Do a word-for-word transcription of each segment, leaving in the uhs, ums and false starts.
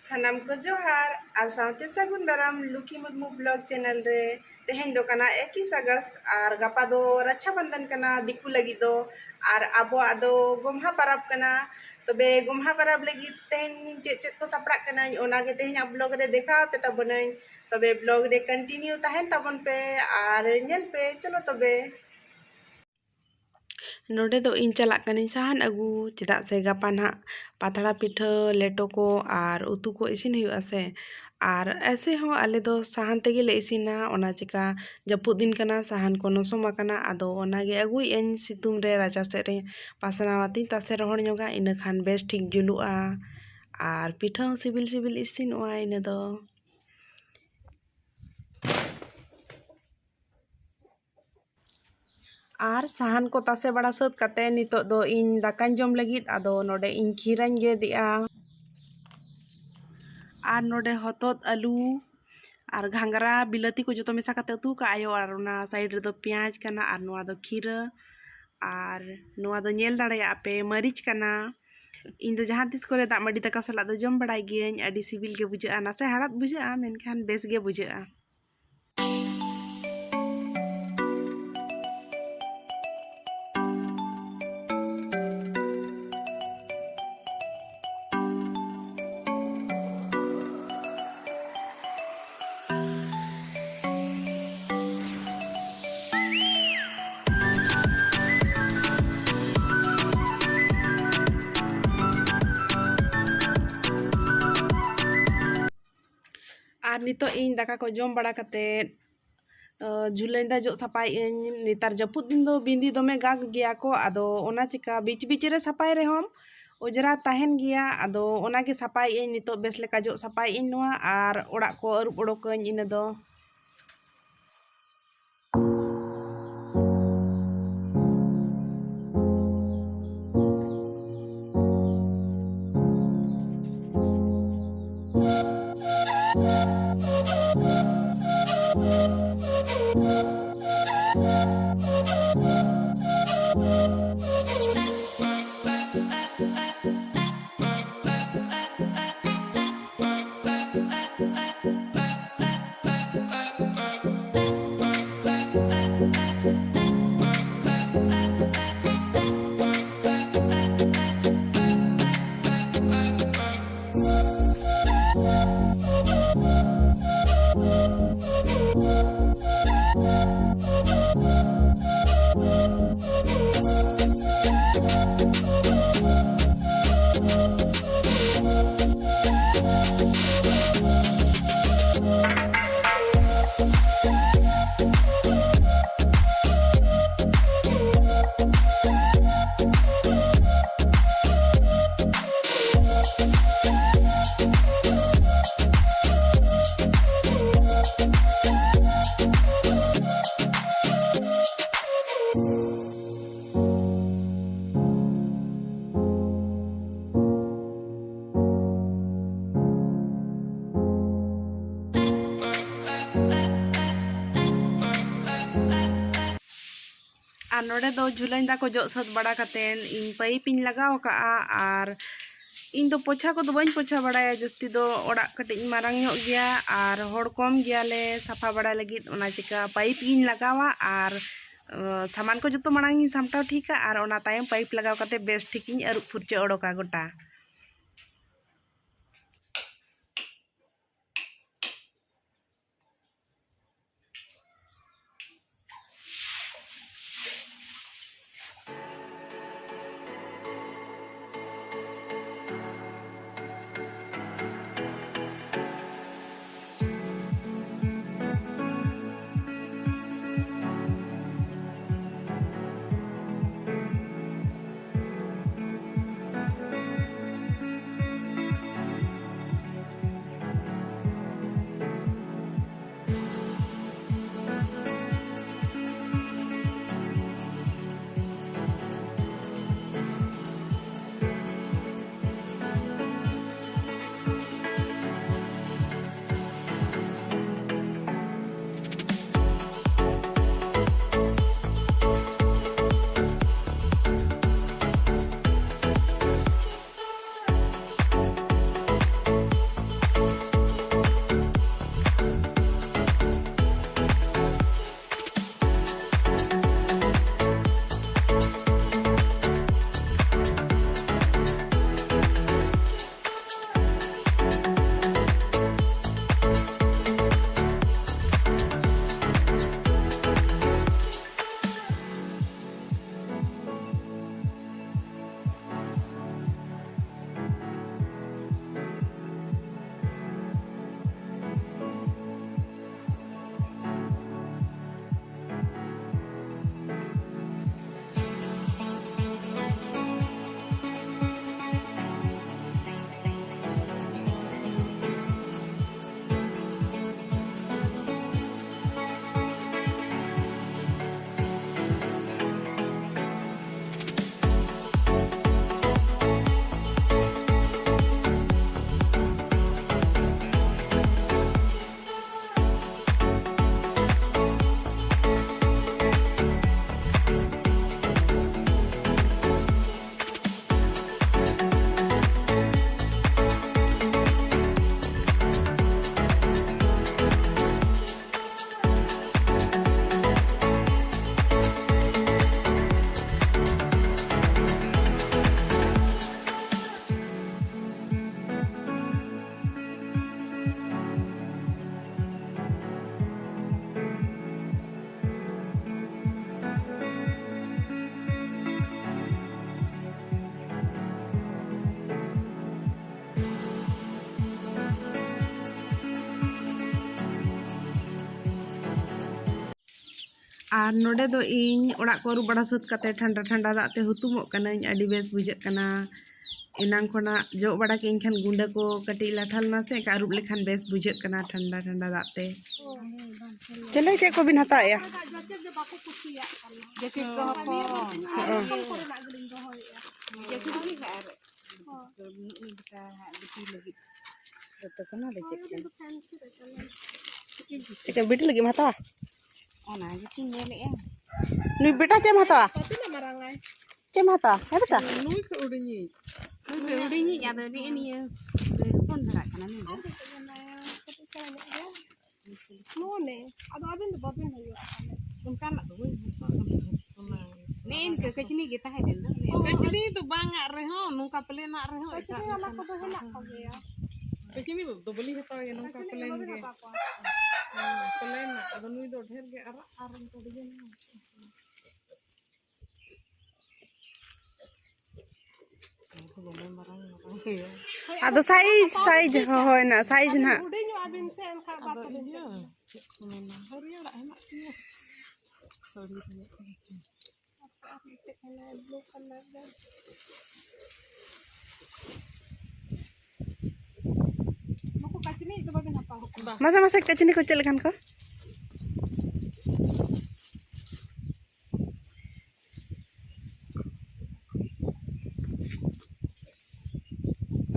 ᱥᱟᱱᱟᱢ ᱠᱚ ᱡᱚᱦᱟᱨ ᱟᱨ ᱥᱟᱶᱛᱮ ᱥᱟᱹᱜᱩᱱ ᱫᱟᱨᱟᱢ ᱞᱩᱠᱷᱤ ᱢᱩᱨᱢᱩ ᱵᱞᱚᱜ ᱪᱮᱱᱮᱞ ᱨᱮ᱾ ᱛᱮᱦᱮᱧ ᱫᱚ ᱠᱟᱱᱟ ᱮᱠᱤᱥ ᱟᱜᱚᱥᱴ ᱟᱨ ᱜᱟᱯᱟ ᱫᱚ ᱨᱟᱠᱷᱟ ᱵᱚᱱᱫᱷᱚᱱ ᱠᱟᱱᱟ ᱫᱤᱠᱩ ᱞᱟᱹᱜᱤᱫ ᱫᱚ, ᱟᱨ ᱟᱵᱚᱣᱟᱜ ᱫᱚ ᱜᱚᱢᱦᱟ ᱯᱟᱨᱟᱵᱽ ᱠᱟᱱᱟ᱾ ᱛᱚᱵᱮ ᱜᱚᱢᱦᱟ ᱯᱟᱨᱟᱵᱽ ᱞᱟᱹᱜᱤᱫ ᱛᱮᱦᱮᱧ ᱪᱮᱫ ᱪᱮᱫ ᱠᱚ ᱥᱟᱯᱲᱟᱜ ᱠᱟᱹᱱᱟᱹᱧ, ᱚᱱᱟᱜᱮ ᱛᱮᱦᱮᱧᱟᱜ ᱵᱞᱚᱜ ᱨᱮ ᱫᱮᱠᱷᱟᱣ ᱟᱯᱮ ᱛᱟᱵᱚᱱᱟᱹᱧ᱾ ᱛᱚᱵᱮ ᱵᱞᱚᱜ ᱨᱮ ᱠᱚᱱᱴᱤᱱᱤᱭᱩ ᱛᱟᱦᱮᱱ ᱛᱟᱵᱚᱱ ᱯᱮ ᱟᱨ ᱧᱮᱞ ᱯᱮ᱾ ᱪᱚᱞᱚ ᱛᱚᱵᱮ᱾ ᱱᱚᱰᱮ ᱫᱚ ᱤᱧ ᱪᱟᱞᱟᱜ ᱠᱟᱹᱱᱟᱹᱧ ᱥᱟᱦᱟᱱ ᱟᱹᱜᱩ, ᱪᱮᱫᱟᱜ ᱥᱮ ᱜᱟᱯᱟ ᱱᱟᱦᱟᱜ ᱯᱟᱛᱲᱟ ᱯᱤᱴᱷᱟᱹ, ᱞᱮᱴᱚ ᱠᱚ ᱟᱨ ᱩᱛᱩ ᱠᱚ ᱤᱥᱤᱱ ᱦᱩᱭᱩᱜᱼᱟ ᱥᱮ᱾ ᱟᱨ ᱮᱭᱥᱮ ᱦᱚᱸ ᱟᱞᱮ ᱫᱚ ᱥᱟᱦᱟᱱ ᱛᱮᱜᱮ ᱞᱮ ᱤᱥᱤᱱᱟ, ᱚᱱᱟ ᱪᱮᱠᱟ ᱡᱟᱹᱯᱩᱫ ᱫᱤᱱ ᱠᱟᱱᱟ, ᱥᱟᱦᱟᱱ ᱠᱚ ᱱᱚᱥᱚᱢ ᱟᱠᱟᱱᱟ, ᱟᱫᱚ ᱚᱱᱟᱜᱮ ᱟᱹᱜᱩᱭᱮᱫ ᱟᱹᱧ ᱥᱤᱛᱩᱝ ᱨᱮ ᱨᱟᱪᱟ ᱥᱮᱫ ᱨᱮ ᱯᱟᱥᱱᱟᱣ ᱟᱛᱤᱧ ᱛᱟᱥᱮ ᱨᱚᱦᱚᱲ ᱧᱚᱜᱟ, ᱤᱱᱟᱹ ᱠᱷᱟᱱ ᱵᱮᱥ ᱴᱷᱤᱠ ᱡᱩᱞᱩᱜᱼᱟ ᱟᱨ ᱯᱤᱴᱷᱟᱹ ᱦᱚᱸ ᱥᱤᱵᱤᱞ ᱥᱤᱵᱤᱞ ᱤᱥᱤᱱᱚᱜᱼᱟ ᱤᱱᱟᱹ ᱫᱚ᱾ ᱟᱨ ᱥᱟᱦᱟᱱ ᱠᱚ ᱛᱟᱥᱮ ᱵᱟᱲᱟ ᱥᱟᱹᱛ ᱠᱟᱛᱮ ᱱᱤᱛᱚᱜ ᱫᱚ ᱤᱧ ᱫᱟᱠᱟᱧ ᱡᱚᱢ ᱞᱟᱹᱜᱤᱫ᱾ ᱟᱫᱚ ᱱᱚᱰᱮ ᱤᱧ ᱠᱷᱤᱨᱟᱧ ᱜᱮᱫᱮᱜᱼᱟ᱾ ᱟᱨ ᱱᱚᱰᱮ ᱦᱚᱛᱚᱫ, ᱟᱹᱞᱩ ᱟᱨ ᱜᱷᱟᱸᱜᱽᱨᱟ, ᱵᱤᱞᱟᱹᱛᱤ ᱠᱚ ᱡᱚᱛᱚ ᱢᱮᱥᱟ ᱠᱟᱛᱮ ᱩᱛᱩ ᱠᱟᱜ ᱟᱭᱳ᱾ ᱟᱨ ᱚᱱᱟ ᱥᱟᱭᱤᱰ ᱨᱮᱫᱚ ᱯᱮᱸᱭᱟᱡᱽ ᱠᱟᱱᱟ ᱟᱨ ᱱᱚᱣᱟ ᱫᱚ ᱠᱷᱤᱨᱟᱹ᱾ ᱟᱨ ᱱᱚᱣᱟ ᱫᱚ ᱧᱮᱞ ᱫᱟᱲᱮᱭᱟᱜᱼᱟ ᱯᱮ ᱢᱟᱹᱨᱤᱪ ᱠᱟᱱᱟ᱾ ᱤᱧ ᱫᱚ ᱡᱟᱦᱟᱸ ᱛᱤᱥ ᱠᱚᱨᱮ ᱫᱟᱜ ᱢᱟᱹᱰᱤ ᱫᱟᱠᱟ ᱥᱟᱞᱟᱜ ᱫᱚ ᱡᱚᱢ ᱵᱟᱲᱟᱭ ᱜᱤᱭᱟᱹᱧ᱾ ᱟᱹᱰᱤ ᱥᱤᱵᱤᱞ ᱜᱮ ᱵᱩᱡᱷᱟᱹᱜᱼᱟ, ᱱᱟᱥᱮ ᱦᱟᱲᱦᱟᱫ ᱵᱩᱡᱷᱟᱹᱜᱼᱟ, ᱢᱮᱱᱠᱷᱟᱱ ᱵᱮᱥ ᱜᱮ ᱵᱩᱡᱷᱟᱹᱜᱼᱟ᱾ ᱟᱨ ᱱᱤᱛᱚᱜ ᱤᱧ ᱫᱟᱠᱟ ᱠᱚ ᱡᱚᱢ ᱵᱟᱲᱟ ᱠᱟᱛᱮᱫ, ᱟᱸ, ᱡᱷᱩᱞᱟᱹᱧ ᱫᱟ, ᱡᱚᱜ ᱥᱟᱯᱷᱟᱭᱮᱫ ᱟᱹᱧ᱾ ᱱᱮᱛᱟᱨ ᱡᱟᱹᱯᱩᱫ ᱫᱤᱱ ᱫᱚ ᱵᱤᱸᱫᱤ ᱫᱚᱢᱮ ᱜᱟᱜ ᱜᱮᱭᱟ ᱠᱚ, ᱟᱫᱚ ᱚᱱᱟ ᱪᱤᱠᱟ ᱵᱤᱪ ᱵᱤᱪ ᱨᱮ ᱥᱟᱯᱷᱟᱭ ᱨᱮᱦᱚᱸ ᱚᱸᱡᱽᱨᱟ ᱛᱟᱦᱮᱱ ᱜᱮᱭᱟ᱾ ᱟᱫᱚ ᱚᱱᱟᱜᱮ ᱥᱟᱯᱷᱟᱭᱮᱫ ᱟᱹᱧ ᱱᱤᱛᱚᱜ, ᱵᱮᱥ ᱞᱮᱠᱟ ᱡᱚᱜ ᱥᱟᱯᱷᱟᱭᱮᱫ ᱟᱹᱧ ᱱᱚᱣᱟ, ᱟᱨ ᱚᱲᱟᱜ ᱠᱚ ᱟᱹᱨᱩᱵ ᱚᱰᱚᱠᱟᱹᱧ ᱤᱱᱟᱹ ᱫᱚ᱾ ᱱᱚᱰᱮ ᱫᱚ ᱡᱷᱩᱞᱟᱹᱧ ᱫᱟᱜ ᱠᱚ ᱡᱚᱜ ᱥᱟᱹᱛ ᱵᱟᱲᱟ ᱠᱟᱛᱮᱫ ᱤᱧ ᱯᱟᱭᱤᱯ ᱤᱧ ᱞᱟᱜᱟᱣ ᱟᱠᱟᱫᱼᱟ᱾ ᱟᱨ ᱤᱧ ᱫᱚ ᱯᱚᱪᱷᱟ ᱠᱚᱫᱚ ᱵᱟᱹᱧ ᱯᱚᱪᱷᱟ ᱵᱟᱲᱟᱭᱟ, ᱡᱟᱹᱥᱛᱤ ᱫᱚ ᱚᱲᱟᱜ ᱠᱟᱹᱴᱤᱡ ᱢᱟᱨᱟᱝ ᱧᱚᱜ ᱜᱮᱭᱟ ᱟᱨ ᱦᱚᱲ ᱠᱚᱢ ᱜᱮᱭᱟᱞᱮ ᱥᱟᱯᱷᱟ ᱵᱟᱲᱟᱭ ᱞᱟᱹᱜᱤᱫ, ᱚᱱᱟ ᱪᱤᱠᱟ ᱯᱟᱭᱤᱯ ᱜᱤᱧ ᱞᱟᱜᱟᱣᱟ ᱟᱨ ᱥᱟᱢᱟᱱ ᱠᱚ ᱡᱚᱛᱚ ᱢᱟᱲᱟᱝ ᱤᱧ ᱥᱟᱢᱴᱟᱣ ᱴᱷᱤᱠᱟ ᱟᱨ ᱚᱱᱟ ᱛᱟᱭᱚᱢ ᱯᱟᱭᱤᱯ ᱞᱟᱜᱟᱣ ᱠᱟᱛᱮ ᱵᱮᱥ ᱴᱷᱤᱠ ᱤᱧ ᱟᱹᱨᱩᱵ ᱯᱷᱩᱨᱪᱟᱹ ᱚᱰᱚᱠᱟ ᱜᱚᱴᱟ᱾ ᱟᱨ ᱱᱚᱰᱮ ᱫᱚ ᱤᱧ ᱚᱲᱟᱜ ᱠᱚ ᱟᱹᱨᱩᱵ ᱵᱟᱲᱟ ᱥᱟᱹᱛ ᱠᱟᱛᱮ ᱴᱷᱟᱱᱰᱟ ᱴᱷᱟᱱᱰᱟ ᱫᱟᱜ ᱛᱮ ᱦᱩᱛᱩᱢᱚᱜ ᱠᱟᱹᱱᱟᱹᱧ᱾ ᱟᱹᱰᱤ ᱵᱮᱥ ᱵᱩᱡᱷᱟᱹᱜ ᱠᱟᱱᱟ᱾ ᱮᱱᱟᱝ ᱠᱷᱚᱱᱟᱜ ᱡᱚᱜ ᱵᱟᱲᱟ ᱠᱮᱫ ᱟᱹᱧ ᱠᱷᱟᱱ ᱜᱩᱸᱰᱟᱹ ᱠᱚ ᱠᱟᱹᱴᱤᱡ ᱞᱟᱴᱷᱟ ᱞᱮᱱᱟ ᱥᱮ, ᱮᱱᱠᱷᱟᱱ ᱟᱹᱨᱩᱵ ᱞᱮᱠᱷᱟᱱ ᱵᱮᱥ ᱵᱩᱡᱷᱟᱹᱜ ᱠᱟᱱᱟ ᱴᱷᱟᱱᱰᱟ ᱴᱷᱟᱱᱰᱟ ᱫᱟᱜ ᱛᱮ᱾ ᱪᱮᱞᱮ ᱪᱮᱫ ᱠᱚᱵᱤᱱ ᱦᱟᱛᱟᱣᱮᱜᱼᱟ? ᱡᱮᱠᱮᱴ ᱠᱚ ᱦᱚᱯᱚᱱ᱾ ᱦᱚᱸ᱾ ᱡᱮᱠᱮᱴ ᱜᱮ ᱟᱨ ᱱᱩᱜᱼᱩ ᱱᱚᱝᱠᱟ ᱦᱟᱸᱜ ᱵᱤᱴᱤ ᱞᱟᱹᱜᱤᱫ ᱫᱚᱛᱚ ᱠᱟᱱᱟ ᱫᱚ ᱪᱮᱫ ᱠᱟᱱᱟ? ᱪᱮᱫ ᱵᱤᱴᱤ ᱞᱟᱹᱜᱤᱫ ᱮᱢ ᱦᱟᱛᱟᱣᱟ? ᱚᱱᱟ ᱜᱮᱛᱤᱧ ᱧᱮᱞᱮᱜᱼᱟ᱾ ᱱᱩᱭ ᱵᱮᱴᱟ ᱪᱮᱫ ᱮᱢ ᱦᱟᱛᱟᱣᱟ? ᱛᱤᱱᱟᱹᱜ ᱢᱟᱨᱟᱝ ᱟᱭ? ᱪᱮᱫ ᱮᱢ ᱦᱟᱛᱟᱣᱟ? ᱦᱮᱸ ᱵᱮᱴᱟ? ᱱᱩᱭ ᱠᱷᱚᱡ ᱦᱩᱰᱤᱧᱤᱡ᱾ ᱱᱩᱭ ᱠᱷᱚᱡ ᱦᱩᱰᱤᱧᱤᱡ, ᱟᱫᱚ ᱱᱮᱜᱼᱮ ᱱᱤᱭᱟᱹ ᱦᱚᱯᱚᱱ ᱫᱷᱟᱨᱟᱜ ᱠᱟᱱᱟ ᱱᱩᱭ ᱫᱚ᱾ ᱠᱟᱹᱴᱤᱡ ᱥᱮᱬᱟ ᱧᱚᱜ ᱜᱮᱭᱟ᱾ ᱢᱚᱱᱮ, ᱟᱫᱚ ᱟᱹᱵᱤᱱ ᱫᱚ ᱵᱟᱵᱤᱱ ᱦᱩᱭᱩᱜᱼᱟ ᱛᱟᱦᱞᱮ᱾ ᱚᱱᱠᱟᱱᱟᱜ ᱫᱚ ᱵᱟᱹᱧ ᱦᱟᱛᱟᱣᱟ᱾ ᱱᱮᱜᱼᱮ ᱱᱤᱝᱠᱟᱹ ᱠᱟᱹᱪᱱᱤ ᱜᱮ ᱛᱟᱦᱮᱸ ᱞᱮᱱ ᱫᱚ᱾ ᱠᱟᱹᱪᱱᱤ ᱫᱚ ᱵᱟᱝ ᱟᱜ ᱨᱮᱦᱚᱸ, ᱱᱚᱝᱠᱟ ᱯᱞᱮᱱ ᱟᱜ ᱨᱮᱦᱚᱸ ᱠᱟᱹᱪᱱᱤ ᱮᱴᱟᱜ ᱵᱟᱞᱟ ᱞᱮᱠᱟᱱᱟᱜ ᱠᱚᱫᱚ ᱦᱮᱱᱟᱜ ᱠᱚᱜᱮᱭᱟ᱾ ᱠᱟᱹᱪᱱᱤ ᱫᱚ ᱵᱟᱹᱞᱤᱧ ᱦᱟᱛᱟᱣ ᱜᱮᱭᱟ, ᱱᱚᱝᱠᱟ ᱠᱟᱹᱪᱱᱤ ᱯᱞᱮᱱ ᱵᱟᱵᱤᱱ ᱜᱮ᱾ ᱦᱟᱛᱟᱣ ᱠᱚᱣᱟ? ᱦᱮᱸ, ᱯᱞᱮᱱ ᱟᱜ᱾ ᱟᱫᱚ ᱱᱩᱭ ᱫᱚ ᱰᱷᱮᱨ ᱜᱮ ᱟᱨᱟᱜ ᱟᱨ ᱚᱱᱠᱟ ᱰᱤᱡᱟᱭᱤᱱ ᱦᱚᱸ᱾ ᱦᱳᱭ, ᱟᱫᱚ ᱟᱵᱮᱱ ᱥᱟᱭᱤᱡᱽ, ᱦᱟᱛᱟᱣ ᱥᱟᱭᱤᱡᱽ, ᱴᱷᱤᱠ ᱜᱮᱭᱟ᱾ ᱦᱳᱭ, ᱱᱟ, ᱥᱟᱭᱤᱡᱽ ᱟᱵᱮᱱ ᱱᱟᱦᱟᱜ᱾ ᱦᱩᱰᱤᱧᱚᱜ ᱟᱵᱮᱱ ᱥᱮ, ᱮᱱᱠᱷᱟᱱ ᱵᱟᱫ ᱟᱫᱚ ᱛᱟᱵᱮᱱ ᱤᱭᱟᱹ, ᱪᱮᱫ ᱠᱚ ᱢᱮᱱᱟ, ᱦᱟᱹᱨᱭᱟᱹᱲᱟᱜ ᱦᱮᱱᱟᱜ ᱛᱤᱧᱟᱹ᱾ ᱥᱟᱹᱲᱤ ᱨᱮᱭᱟᱜ᱾ ᱟᱨ ᱢᱤᱫᱴᱮᱡ ᱢᱮᱱᱟᱭᱟ blue colour ᱨᱮ᱾ ᱱᱩᱠᱩ ᱠᱟᱪᱱᱤ ᱫᱚ ᱵᱟᱵᱮᱱ ᱦᱟᱛᱟᱣ ᱠᱚᱣᱟ? ᱵᱟ᱾ ᱢᱟᱥᱮ, ᱢᱟᱥᱮ, ᱠᱟᱪᱱᱤ ᱠᱚ ᱪᱮᱫ ᱞᱮᱠᱟᱱ ᱠᱚ?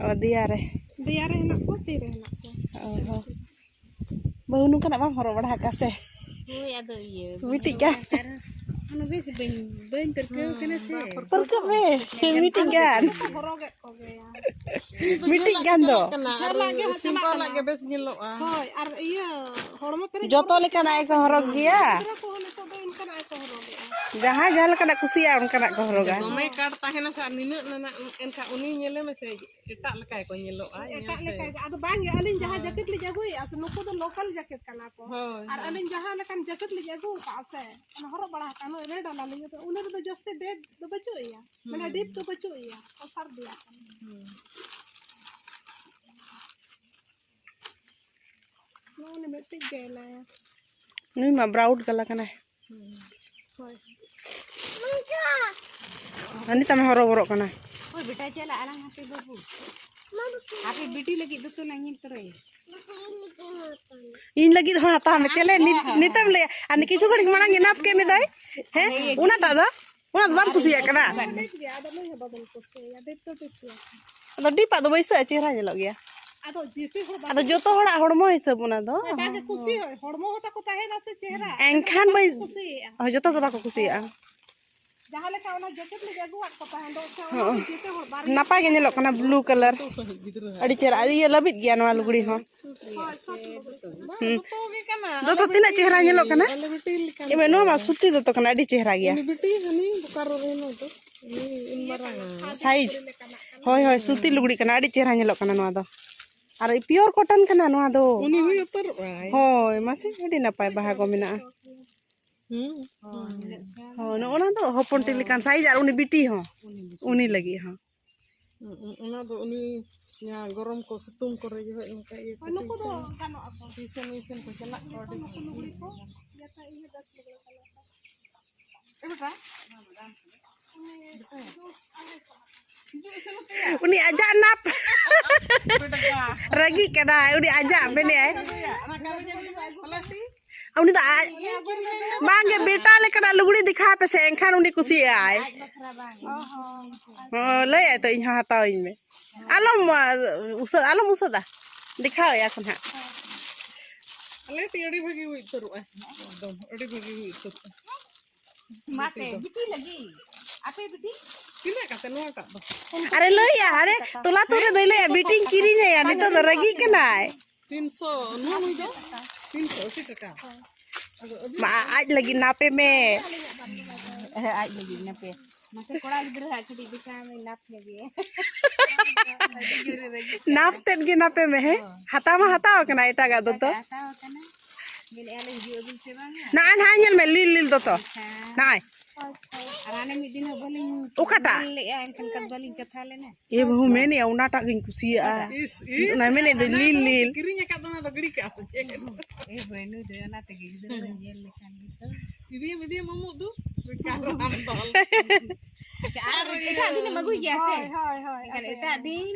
ᱚ, ᱫᱮᱭᱟ ᱨᱮ᱾ ᱫᱮᱭᱟ ᱨᱮ ᱦᱮᱱᱟᱜ ᱠᱚᱣᱟ, ᱛᱤ ᱨᱮ ᱦᱮᱱᱟᱜ ᱠᱚᱣᱟ᱾ ᱚ ᱦᱚᱸ᱾ ᱵᱟᱹᱦᱩ ᱱᱚᱝᱠᱟᱱᱟᱜ ᱵᱟᱢ ᱦᱚᱨᱚᱜ ᱵᱟᱲᱟ ᱟᱠᱟᱫ ᱥᱮ? ᱦᱳᱭ, ᱟᱫᱚ ᱤᱭᱟᱹ, ᱢᱤᱫᱴᱤᱡ ᱜᱟᱱ᱾ ᱚᱱᱟ ᱵᱮᱥ ᱵᱟᱹᱧ, ᱵᱟᱹᱧ ᱯᱟᱹᱨᱠᱟᱹᱣ ᱠᱟᱱᱟ ᱥᱮ᱾ ᱯᱟᱹᱨᱠᱟᱹᱜ ᱢᱮ, ᱢᱤᱫᱴᱤᱡ ᱜᱟᱱ᱾ ᱦᱚᱨᱚᱜᱮᱫ ᱠᱚᱜᱮᱭᱟ᱾ ᱢᱤᱫᱴᱤᱡ ᱜᱟᱱ ᱫᱚ᱾ ᱡᱷᱟᱹᱞᱟᱜ ᱜᱮ ᱦᱟᱸᱜ ᱪᱟᱞᱟᱜ ᱠᱟᱱᱟ᱾ ᱜᱮ ᱵᱮᱥ ᱧᱮᱞᱚᱜᱼᱟ᱾ ᱦᱳᱭ, ᱟᱨ ᱤᱭᱟᱹ, ᱦᱚᱲᱢᱚ ᱯᱮᱨᱮᱡ ᱡᱚᱛᱚ ᱦᱚᱨᱚᱜ ᱞᱮᱠᱟᱱᱟᱜ ᱜᱮᱠᱚ ᱦᱚᱨᱚᱜ ᱜᱮᱭᱟ᱾ ᱜᱤᱫᱽᱨᱟᱹ ᱠᱚᱦᱚᱸ ᱱᱤᱛᱚᱜ ᱫᱚ ᱚᱱᱠᱟᱱᱟᱜ ᱜᱮᱠᱚ ᱦᱚᱨᱚᱜᱮᱜᱼᱟ᱾ ᱡᱟᱦᱟᱸᱭ ᱡᱟᱦᱟᱸ ᱞᱮᱠᱟᱱᱟᱜ ᱠᱩᱥᱤᱭᱟᱜᱼᱟ, ᱚᱱᱠᱟᱱᱟᱜ ᱠᱚ ᱦᱚᱨᱚᱜᱟ᱾ ᱫᱚᱢᱮ ᱠᱟᱴ ᱛᱟᱦᱮᱱᱟ ᱥᱮ, ᱟᱨ ᱱᱤᱱᱟᱹᱜ ᱱᱟᱱᱟᱜ, ᱮᱱᱠᱷᱟᱱ ᱩᱱᱤ ᱧᱮᱞᱮ ᱢᱮᱥᱮ, ᱮᱴᱟᱜ ᱞᱮᱠᱟ ᱜᱮᱠᱚ ᱧᱮᱞᱚᱜᱼᱟ, ᱮᱴᱟᱜ ᱧᱮᱞᱛᱮ᱾ ᱞᱮᱠᱟ ᱜᱮ᱾ ᱟᱫᱚ ᱵᱟᱝ ᱜᱮ, ᱟᱹᱞᱤᱧ ᱡᱟᱦᱟᱸ ᱦᱳᱭ᱾ ᱡᱮᱠᱮᱴ ᱞᱤᱧ ᱟᱹᱜᱩᱭᱮᱫᱼᱟ ᱥᱮ, ᱱᱩᱠᱩ ᱫᱚ ᱞᱳᱠᱟᱞ ᱡᱮᱠᱮᱴ ᱠᱟᱱᱟ ᱠᱚ᱾ ᱦᱳᱭ, ᱟᱨ ᱦᱳᱭ᱾ ᱟᱹᱞᱤᱧ ᱡᱟᱦᱟᱸ ᱞᱮᱠᱟᱱ ᱡᱮᱠᱮᱴ ᱞᱤᱧ ᱟᱹᱜᱩ ᱟᱠᱟᱫᱼᱟ ᱥᱮ, ᱚᱱᱟ ᱦᱚᱨᱚᱜ ᱵᱟᱲᱟ ᱟᱠᱟᱫ, ᱱᱚᱜᱼᱚᱭ ᱨᱮᱰ ᱟᱱᱟᱞᱤᱧ, ᱟᱫᱚ ᱚᱱᱟ ᱨᱮᱫᱚ ᱡᱟᱹᱥᱛᱤ ᱰᱮᱯ ᱫᱚ ᱵᱟᱹᱪᱩᱜ ᱮᱭᱟ, ᱢᱟᱱᱮ ᱦᱩᱸ᱾ ᱰᱤᱯ ᱫᱚ ᱵᱟᱹᱪᱩᱜ ᱮᱭᱟ, ᱚᱥᱟᱨ ᱜᱮᱭᱟ᱾ ᱦᱩᱸ᱾ ᱱᱚᱜᱼᱚᱭ ᱢᱤᱫᱴᱤᱡ ᱜᱮ ᱦᱮᱱᱟᱭᱟ᱾ ᱱᱩᱭ ᱢᱟ ᱵᱨᱟᱣᱩᱰ ᱠᱟᱞᱟ ᱠᱟᱱᱟᱭ᱾ ᱦᱳᱭ᱾ ᱟᱨ ᱱᱤᱛᱟᱜ ᱢᱮ ᱦᱚᱨᱚᱵᱚᱨᱚᱜ ᱠᱟᱱᱟ᱾ ᱦᱳᱭ ᱵᱮᱴᱟ, ᱪᱟᱞᱟᱜ ᱟᱞᱟᱝ ᱦᱟᱯᱮ ᱵᱟᱹᱵᱩ᱾ ᱟᱯᱮ ᱵᱤᱴᱤ ᱞᱟᱹᱜᱤᱫ ᱫᱚ ᱛᱚ ᱱᱟᱧ ᱛᱚᱨᱟᱭᱟ᱾ ᱤᱧ ᱞᱟᱹᱜᱤᱫ ᱦᱚᱸ ᱦᱟᱛᱟᱣ ᱢᱮ᱾ ᱪᱮᱞᱮ ᱱᱤᱛ-, ᱱᱤᱛᱮᱢ ᱞᱟᱹᱭᱟ? ᱟᱨ ᱠᱤᱪᱷᱩ ᱜᱷᱟᱹᱲᱤᱡ ᱢᱟᱲᱟᱝ ᱮᱱᱟᱯ ᱠᱮᱫ ᱢᱮᱫᱟᱭ᱾ ᱦᱮᱸ? ᱚᱱᱟᱴᱟᱜ ᱫᱚ? ᱚᱱᱟ ᱫᱚ ᱵᱟᱢ ᱠᱩᱥᱤᱭᱟᱜ ᱠᱟᱱᱟ? ᱟᱫᱚ ᱰᱤᱯᱟᱜ ᱫᱚ ᱵᱟᱹᱭᱥᱟᱹᱜᱼᱟ, ᱪᱮᱦᱨᱟ ᱧᱮᱞᱚᱜ ᱜᱮᱭᱟ᱾ ᱟᱫᱚ ᱡᱚᱛᱚ ᱦᱚᱲᱟᱜ ᱦᱚᱲᱢᱚ ᱦᱤᱥᱟᱹᱵ ᱚᱱᱟ ᱫᱚ᱾ ᱦᱚᱲᱢᱚ ᱦᱚᱸ ᱛᱟᱠᱚ ᱛᱟᱦᱮᱱᱟ ᱥᱮ ᱪᱮᱦᱨᱟ᱾ ᱮᱱᱠᱷᱟᱱ ᱵᱟᱹᱭ-, ᱦᱳᱭ, ᱡᱚᱛᱚ ᱦᱚᱲ ᱫᱚ ᱵᱟᱠᱚ ᱠᱩᱥᱤᱭᱟᱜᱼᱟ᱾ ᱡᱟᱦᱟᱸ ᱞᱮᱠᱟ ᱚᱱᱟ ᱡᱟᱠᱮᱴ ᱞᱮ ᱟᱹᱜᱩᱣᱟᱫ ᱠᱚ ᱛᱟᱦᱮᱸ ᱫᱚ, ᱚᱱᱟ ᱫᱚ ᱡᱚᱛᱚ ᱦᱚᱲ ᱵᱟᱨᱭᱟ ᱱᱟᱯᱟᱭ ᱜᱮ ᱧᱮᱞᱚᱜ ᱠᱟᱱᱟ, ᱵᱞᱩ ᱠᱟᱞᱟᱨ᱾ ᱟᱹᱰᱤ ᱪᱮᱦᱨᱟ, ᱤᱭᱟᱹ ᱞᱟᱹᱵᱤᱫ ᱜᱮᱭᱟ ᱱᱚᱣᱟ ᱞᱩᱜᱽᱲᱤ ᱦᱚᱸ᱾ ᱦᱳᱭ, ᱥᱚᱴ ᱞᱩᱜᱽᱲᱤ᱾ ᱦᱩᱸ᱾ ᱫᱚᱛᱚ ᱛᱤᱱᱟᱹᱜ ᱪᱮᱦᱨᱟ ᱧᱮᱞᱚᱜ ᱠᱟᱱᱟ᱾ ᱮ ᱢᱟᱹᱭ, ᱱᱚᱣᱟ ᱢᱟ ᱥᱩᱛᱤ ᱫᱚᱛᱚ ᱠᱟᱱᱟ, ᱟᱹᱰᱤ ᱪᱮᱦᱨᱟ ᱜᱮᱭᱟ᱾ ᱩᱱᱤ ᱵᱤᱴᱤ ᱦᱟᱹᱱᱤ ᱵᱳᱠᱟᱨᱳ ᱨᱮᱱ ᱫᱚ, ᱩᱱᱤ ᱩᱱ ᱢᱟᱨᱟᱝ ᱟᱜ᱾ ᱥᱟᱭᱤᱡᱽ᱾ ᱦᱳᱭ, ᱦᱳᱭ, ᱥᱩᱛᱤ ᱞᱩᱜᱽᱲᱤ ᱠᱟᱱᱟ, ᱟᱹᱰᱤ ᱪᱮᱦᱨᱟ ᱧᱮᱞᱚᱜ ᱠᱟᱱᱟ ᱱᱚᱣᱟ ᱫᱚ᱾ ᱟᱨ ᱯᱤᱭᱳᱨ ᱠᱚᱴᱚᱱ ᱠᱟᱱᱟ ᱱᱚᱣᱟ ᱫᱚ᱾ ᱩᱱᱤ ᱦᱩᱭ ᱩᱛᱟᱹᱨᱚᱜᱼᱟᱭ᱾ ᱦᱳᱭ, ᱢᱟᱥᱮ ᱟᱹᱰᱤ ᱱᱟᱯᱟᱭ ᱵᱟᱦᱟ ᱠᱚ ᱢᱮᱱᱟᱜᱼᱟ᱾ ᱦᱩᱸ᱾ ᱦᱳᱭ, ᱱᱚᱜᱼᱚ ᱱᱟ ᱫᱚ ᱦᱚᱯᱚᱱ ᱴᱤ ᱞᱮᱠᱟᱱ ᱥᱟᱭᱤᱡᱽ, ᱟᱨ ᱩᱱᱤ ᱵᱤᱴᱤ ᱦᱚᱸ, ᱩᱱᱤ ᱞᱟᱹᱜᱤᱫ ᱦᱚᱸ᱾ ᱦᱩᱸ, ᱦᱩᱸ, ᱚᱱᱟ ᱫᱚ ᱩᱱᱤ ᱡᱟᱦᱟᱸ ᱜᱚᱨᱚᱢ ᱠᱚ ᱥᱤᱛᱩᱝ ᱠᱚᱨᱮ ᱡᱚᱠᱷᱚᱡ ᱱᱚᱝᱠᱟ ᱤᱭᱟᱹ ᱠᱚ ᱱᱩᱠᱩ ᱫᱚ ᱴᱤᱭᱩᱥᱚᱱ, ᱜᱟᱱᱚᱜ ᱟᱠᱚ᱾ ᱴᱤᱭᱩᱥᱚᱱ ᱢᱤᱭᱩᱥᱚᱱ ᱠᱚ ᱪᱟᱞᱟᱜ ᱠᱚ ᱟᱹᱰᱤ ᱱᱩᱠᱩ ᱞᱩᱜᱽᱲᱤ ᱠᱚ, ᱤᱭᱟᱹ ᱛᱟᱭ, ᱤᱭᱟᱹ ᱵᱮᱥ ᱞᱩᱜᱽᱲᱤ ᱠᱟᱱᱟ᱾ ᱮ ᱵᱮᱴᱟ, ᱩᱱᱤ ᱟᱡᱟᱜ ᱱᱟᱯ ᱨᱟᱹᱜᱤᱜ ᱠᱟᱱᱟᱭ, ᱩᱱᱤ ᱟᱡᱟᱜ ᱢᱮᱱᱮᱫᱼᱟᱭ᱾ ᱩᱱᱤ ᱫᱚ ᱟᱡ ᱵᱟᱝᱜᱮ, ᱵᱮᱴᱟ ᱞᱮᱠᱟᱱᱟᱜ ᱞᱩᱜᱽᱲᱤ ᱫᱮᱠᱷᱟᱣ ᱯᱮᱥᱮ, ᱮᱱᱠᱷᱟᱱ ᱩᱱᱤ ᱠᱩᱥᱤᱭᱟᱜᱼᱟᱭ᱾ ᱦᱚᱸ, ᱞᱟᱹᱭᱟᱭ ᱛᱚ, ᱤᱧ ᱦᱚᱸ ᱦᱟᱛᱟᱣᱟᱹᱧ ᱢᱮ᱾ ᱟᱞᱚᱢ, ᱟ, ᱩᱥᱟᱹᱫ, ᱟᱞᱚᱢ ᱩᱥᱟᱹᱫᱟ, ᱫᱮᱠᱷᱟᱣ ᱮᱭᱟ ᱠᱚ ᱱᱟᱦᱟᱜ᱾ ᱟᱞᱮ ᱴᱤ ᱟᱹᱰᱤ ᱵᱷᱟᱹᱜᱤ ᱦᱩᱭ ᱩᱛᱟᱹᱨᱚᱜᱼᱟ, ᱮᱠᱫᱚᱢ ᱟᱹᱰᱤ ᱵᱷᱟᱹᱜᱤ ᱦᱩᱭ ᱩᱛᱟᱹᱨᱚᱜᱼᱟ᱾ ᱢᱟᱛᱮ, ᱵᱤᱴᱤ ᱞᱟᱹᱜᱤᱫ? ᱟᱯᱮ ᱵᱤᱴᱤ? ᱛᱤᱱᱟᱹᱜ ᱠᱟᱛᱮ ᱱᱚᱣᱟᱴᱟᱜ ᱫᱚ? ᱟᱨᱮ ᱞᱟᱹᱭᱟ, ᱟᱨᱮ ᱴᱚᱞᱟ ᱛᱩᱨ ᱨᱮ ᱫᱚᱭ ᱞᱟᱹᱭᱟ, ᱵᱤᱴᱤᱧ ᱠᱤᱨᱤᱧ ᱟᱭᱟ, ᱱᱤᱛᱚᱜ ᱫᱚ ᱨᱟᱹᱜᱤᱜ ᱠᱟᱱᱟᱭ᱾ ᱛᱤᱱᱥᱚ, ᱱᱚᱣᱟ ᱱᱩᱭ ᱫᱚ ᱛᱤᱱᱥᱚ ᱟᱥᱤ ᱴᱟᱠᱟ᱾ ᱟᱫᱚ ᱟᱹᱵᱤᱱ ᱢᱟ, ᱟᱡ ᱞᱟᱹᱜᱤᱫ ᱱᱟᱯᱮ ᱢᱮ᱾ ᱦᱮᱸ, ᱟᱡ ᱞᱟᱹᱜᱤᱫ ᱱᱟᱯᱮ᱾ ᱢᱟᱥᱮ ᱠᱚᱲᱟ ᱜᱤᱫᱽᱨᱟᱹ ᱦᱟᱜ ᱠᱟᱹᱴᱤᱡ ᱫᱮᱠᱷᱟᱣ ᱢᱮ, ᱱᱟᱯ ᱧᱚᱜ ᱜᱮ᱾ ᱟᱹᱰᱤ ᱡᱳᱨᱮ ᱨᱟᱹᱜᱤ ᱠᱟᱱᱟ᱾ ᱱᱟᱯ ᱛᱮᱫ ᱜᱮ ᱱᱟᱯᱮ ᱢᱮ, ᱦᱮᱸ? ᱦᱳᱭ᱾ ᱦᱟᱛᱟᱣ ᱢᱟ ᱦᱟᱛᱟᱣ ᱠᱟᱱᱟ ᱮᱴᱟᱜᱟᱜ ᱫᱚᱛᱚ᱾ ᱮᱴᱟᱜᱟᱜ ᱦᱟᱛᱟᱣ ᱠᱟᱱᱟ᱾ ᱢᱮᱱᱮᱫᱼᱟ ᱞᱮ ᱦᱤᱡᱩᱜ ᱟᱵᱤᱱ ᱥᱮ ᱵᱟᱝᱟ? ᱱᱟᱜᱼᱟ, ᱱᱟᱜᱼᱟ, ᱧᱮᱞ ᱢᱮ, ᱞᱤᱞ ᱞᱤᱞ ᱫᱚᱛᱚ᱾ ᱦᱮᱸ᱾ ᱱᱟᱜᱼᱟᱭ᱾ ᱟᱨ ᱦᱟᱱᱮ ᱢᱤᱫ ᱫᱤᱱ ᱦᱚᱸ ᱵᱟᱹᱞᱤᱧ ᱚᱠᱟᱴᱟᱜ? ᱧᱮᱞ ᱞᱮᱫᱼᱟ, ᱮᱱᱠᱷᱟᱱ ᱠᱟᱫ ᱵᱟᱹᱞᱤᱧ ᱠᱟᱛᱷᱟ ᱞᱮᱱᱟ᱾ ᱮ ᱵᱟᱹᱦᱩ, ᱢᱮᱱᱮᱫᱼᱟ ᱚᱱᱟᱴᱟᱜ ᱜᱤᱧ ᱠᱩᱥᱤᱭᱟᱜᱼᱟ᱾ ᱤᱥ, ᱤᱥ, ᱚᱱᱟ ᱢᱮᱱᱮᱫ ᱫᱚ ᱦᱟᱱᱟ ᱞᱤᱞ ᱫᱚ ᱞᱤᱞ᱾ ᱠᱤᱨᱤᱧ ᱟᱠᱟᱫ ᱫᱚ ᱚᱱᱟ ᱫᱚ ᱜᱤᱰᱤ ᱠᱟᱜᱼᱟ ᱥᱮ ᱪᱮᱫ? ᱮ ᱵᱟᱹᱱᱩ ᱫᱚ ᱚᱱᱟ ᱛᱮᱜᱮ ᱜᱤᱫᱽᱨᱟᱹ ᱫᱚ ᱧᱮᱞ ᱞᱮᱠᱷᱟᱱ ᱜᱮᱛᱚ᱾ ᱤᱫᱤᱭᱟᱢ, ᱤᱫᱤᱭᱟᱢ ᱩᱢᱩᱜ ᱫᱩ᱾ ᱵᱮᱠᱟᱨ ᱟᱢ ᱫᱚ᱾ ᱟᱪᱪᱷᱟ, ᱟᱨ ᱮᱴᱟᱜ ᱫᱤᱱ ᱮᱢ ᱟᱹᱜᱩᱭ ᱜᱮᱭᱟ ᱥᱮ? ᱦᱳᱭ, ᱦᱳᱭ, ᱦᱳᱭ, ᱮᱱᱠᱷᱟᱱ ᱟᱹᱜᱩᱭᱟ᱾ ᱮᱴᱟᱜ ᱫᱤᱱ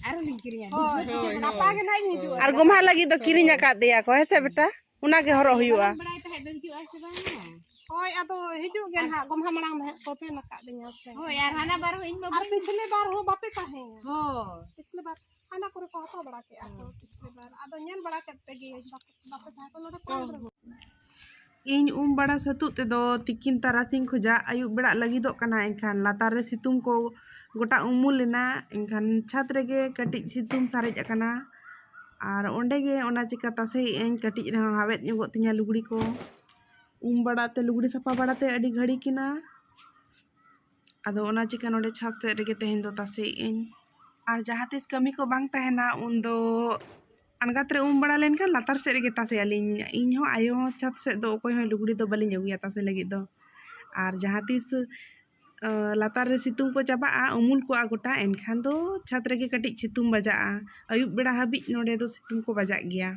ᱟᱨᱦᱚᱸ ᱞᱤᱧ ᱠᱤᱨᱤᱧᱟ᱾ ᱦᱳᱭ, ᱦᱳᱭ, ᱜᱟᱯᱟ ᱜᱮ ᱱᱟᱦᱟᱜ ᱤᱧ ᱦᱤᱡᱩᱜᱼᱟ᱾ ᱟᱨ ᱜᱚᱢᱦᱟ ᱞᱟᱹᱜᱤᱫ ᱫᱚ ᱠᱤᱨᱤᱧ ᱟᱠᱟᱫ ᱫᱮᱭᱟ ᱠᱚ, ᱦᱮᱸ ᱥᱮ ᱵᱮᱴᱟ? ᱚᱱᱟ ᱜᱮ ᱦᱚᱨᱚᱜ ᱦᱩᱭᱩᱜᱼᱟ᱾ ᱵᱟᱲᱟᱭ ᱛᱟᱦᱮᱸᱫ ᱫᱚ ᱦᱤᱡᱩᱜᱼᱟ ᱥᱮ ᱵᱟᱝᱟ? ᱦᱳᱭ, ᱟᱫᱚ ᱦᱤᱡᱩᱜ ᱜᱮ ᱱᱟᱦᱟᱜ, ᱜᱚᱢᱦᱟ ᱢᱟᱲᱟᱝ ᱱᱟᱦᱟᱜ ᱠᱚ ᱢᱮᱱ ᱟᱠᱟᱫ ᱫᱤᱧᱟ ᱥᱮ᱾ ᱦᱳᱭ, ᱟᱨ ᱦᱟᱱᱟ ᱵᱟᱨ ᱦᱚᱸ ᱤᱧ ᱢᱟ ᱟᱨ ᱵᱟᱹᱧ ᱯᱤᱪᱷᱞᱮ ᱵᱟᱨ ᱦᱚᱸ ᱵᱟᱯᱮ ᱛᱟᱦᱮᱸᱭᱟ᱾ ᱦᱳᱭ᱾ ᱯᱤᱪᱷᱞᱮ ᱵᱟᱨ ᱦᱟᱱᱟ ᱠᱚᱨᱮ ᱠᱚ ᱦᱟᱛᱟᱣ ᱵᱟᱲᱟ ᱠᱮᱫᱼᱟ ᱠᱚ ᱯᱤᱪᱷᱞᱮ ᱵᱟᱨ᱾ ᱟᱫᱚ ᱧᱮᱞ ᱵᱟᱲᱟ ᱠᱮᱫ ᱯᱮᱜᱮ ᱵᱟᱯᱮ, ᱵᱟᱯᱮ ᱛᱟᱦᱮᱸ ᱠᱟᱱᱟ ᱱᱚᱰᱮ ᱠᱚᱢ ᱨᱮᱦᱚᱸ᱾ ᱤᱧ ᱩᱢ ᱵᱟᱲᱟ ᱥᱟᱹᱛᱩᱜ ᱛᱮᱫᱚ ᱛᱤᱠᱤᱱ ᱛᱟᱨᱟᱥᱤᱧ ᱠᱷᱚᱡᱟᱜ ᱟᱹᱭᱩᱵ ᱵᱮᱲᱟᱜ ᱞᱟᱹᱜᱤᱫᱚᱜ ᱠᱟᱱᱟ᱾ ᱮᱱᱠᱷᱟᱱ ᱞᱟᱛᱟᱨ ᱨᱮ ᱥᱤᱛᱩᱝ ᱠᱚ ᱜᱚᱴᱟ ᱩᱢᱩᱞ ᱮᱱᱟ᱾ ᱮᱱᱠᱷᱟᱱ ᱪᱷᱟᱫᱽ ᱨᱮᱜᱮ ᱠᱟᱹᱴᱤᱡ ᱥᱤᱛᱩᱝ ᱥᱟᱨᱮᱡ ᱟᱠᱟᱱᱟ᱾ ᱟᱨ ᱚᱸᱰᱮ ᱜᱮ ᱚᱱᱟ ᱪᱤᱠᱟ ᱛᱟᱥᱮᱭᱮᱫ ᱟᱹᱧ, ᱠᱟᱹᱴᱤᱡ ᱨᱮᱦᱚᱸ ᱦᱟᱣᱮᱫ ᱧᱚᱜᱚᱜ ᱛᱤᱧᱟ ᱞᱩᱜᱽᱲᱤ ᱠᱚ᱾ ᱩᱢ ᱵᱟᱲᱟ ᱛᱮ ᱞᱩᱜᱽᱲᱤ ᱥᱟᱯᱷᱟ ᱵᱟᱲᱟ ᱛᱮ ᱟᱹᱰᱤ ᱜᱷᱟᱹᱲᱤᱠ ᱮᱱᱟ᱾ ᱟᱫᱚ ᱚᱱᱟ ᱪᱤᱠᱟ ᱱᱚᱰᱮ ᱪᱷᱟᱫᱽ ᱥᱮᱫ ᱨᱮᱜᱮ ᱛᱮᱦᱮᱧ ᱫᱚ ᱛᱟᱥᱮᱭᱮᱫ ᱟᱹᱧ᱾ ᱟᱨ ᱡᱟᱦᱟᱸ ᱛᱤᱥ ᱠᱟᱹᱢᱤ ᱠᱚ ᱵᱟᱝ ᱛᱟᱦᱮᱱᱟ, ᱩᱱᱫᱚ ᱟᱬᱜᱟᱛ ᱨᱮ ᱩᱢ ᱵᱟᱲᱟ ᱞᱮᱱᱠᱷᱟᱱ ᱞᱟᱛᱟᱨ ᱥᱮᱫ ᱨᱮᱜᱮ ᱛᱟᱥᱮᱭᱟᱞᱤᱧ᱾ ᱤᱧ ᱦᱚᱸ ᱟᱭᱳ ᱦᱚᱸ ᱪᱷᱟᱫᱽ ᱥᱮᱫ ᱫᱚ ᱚᱠᱚᱭ ᱦᱚᱸ ᱞᱩᱜᱽᱲᱤ ᱫᱚ ᱵᱟᱹᱞᱤᱧ ᱟᱹᱜᱩᱭᱟ ᱛᱟᱥᱮ ᱞᱟᱹᱜᱤᱫ ᱫᱚ᱾ ᱟᱨ ᱡᱟᱦᱟᱸ ᱛᱤᱥ ᱞᱟᱛᱟᱨ ᱨᱮ ᱥᱤᱛᱩᱝ ᱠᱚ ᱪᱟᱵᱟᱜᱼᱟ, ᱩᱢᱩᱞ ᱠᱚᱜᱼᱟ ᱜᱚᱴᱟ, ᱮᱱᱠᱷᱟᱱ ᱫᱚ ᱪᱷᱟᱫᱽ ᱨᱮᱜᱮ ᱠᱟᱹᱴᱤᱡ ᱥᱤᱛᱩᱝ ᱵᱟᱡᱟᱜᱼᱟ᱾ ᱟᱹᱭᱩᱵ ᱵᱮᱲᱟ ᱦᱟᱹᱵᱤᱡ ᱱᱚᱰᱮ ᱫᱚ ᱥᱤᱛᱩᱝ ᱠᱚ ᱵᱟᱡᱟᱜ ᱜᱮᱭᱟ᱾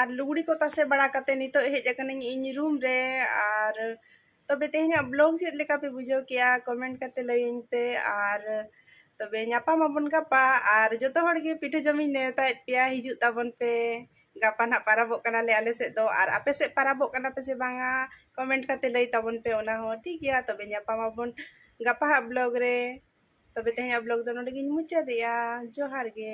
ᱟᱨ ᱞᱩᱜᱽᱲᱤ ᱠᱚ ᱛᱟᱥᱮ ᱵᱟᱲᱟ ᱠᱟᱛᱮ ᱱᱤᱛᱚᱜ ᱦᱮᱡ ᱟᱠᱟᱱᱟᱹᱧ ᱤᱧ ᱨᱩᱢ ᱨᱮ᱾ ᱟᱨ ᱛᱚᱵᱮ ᱛᱮᱦᱮᱧᱟᱜ ᱵᱞᱚᱜ ᱪᱮᱫ ᱞᱮᱠᱟ ᱯᱮ ᱵᱩᱡᱷᱟᱹᱣ ᱠᱮᱜᱼᱟ, ᱠᱚᱢᱮᱱᱴ ᱠᱟᱛᱮ ᱞᱟᱹᱭᱟᱹᱧ ᱯᱮ᱾ ᱟᱨ ᱛᱚᱵᱮ ᱧᱟᱯᱟᱢ ᱟᱵᱚᱱ ᱜᱟᱯᱟ᱾ ᱟᱨ ᱡᱚᱛᱚ ᱦᱚᱲ ᱜᱮ ᱯᱤᱴᱷᱟᱹ ᱡᱚᱢᱤᱧ ᱱᱮᱣᱛᱟᱭᱮᱫ ᱯᱮᱭᱟ, ᱦᱤᱡᱩᱜ ᱛᱟᱵᱚᱱ ᱯᱮ᱾ ᱜᱟᱯᱟ ᱱᱟᱦᱟᱜ ᱯᱟᱨᱟᱵᱚᱜ ᱠᱟᱱᱟᱞᱮ ᱟᱞᱮ ᱥᱮᱫ ᱫᱚ᱾ ᱟᱨ ᱟᱯᱮ ᱥᱮᱫ ᱯᱟᱨᱟᱵᱚᱜ ᱠᱟᱱᱟ ᱯᱮ ᱥᱮ ᱵᱟᱝᱟ, ᱠᱚᱢᱮᱱᱴ ᱠᱟᱛᱮ ᱞᱟᱹᱭ ᱛᱟᱵᱚᱱ ᱯᱮ ᱚᱱᱟ ᱦᱚᱸ, ᱴᱷᱤᱠ ᱜᱮᱭᱟ? ᱛᱚᱵᱮ ᱧᱟᱯᱟᱢ ᱟᱵᱚᱱ ᱜᱟᱯᱟ ᱦᱟᱜ ᱵᱞᱚᱜ ᱨᱮ᱾ ᱛᱚᱵᱮ ᱛᱮᱦᱮᱧᱟᱜ ᱵᱞᱚᱜ ᱫᱚ ᱱᱚᱰᱮ ᱜᱤᱧ ᱢᱩᱪᱟᱹᱫᱮᱜᱼᱟ᱾ ᱡᱚᱦᱟᱨ ᱜᱮ᱾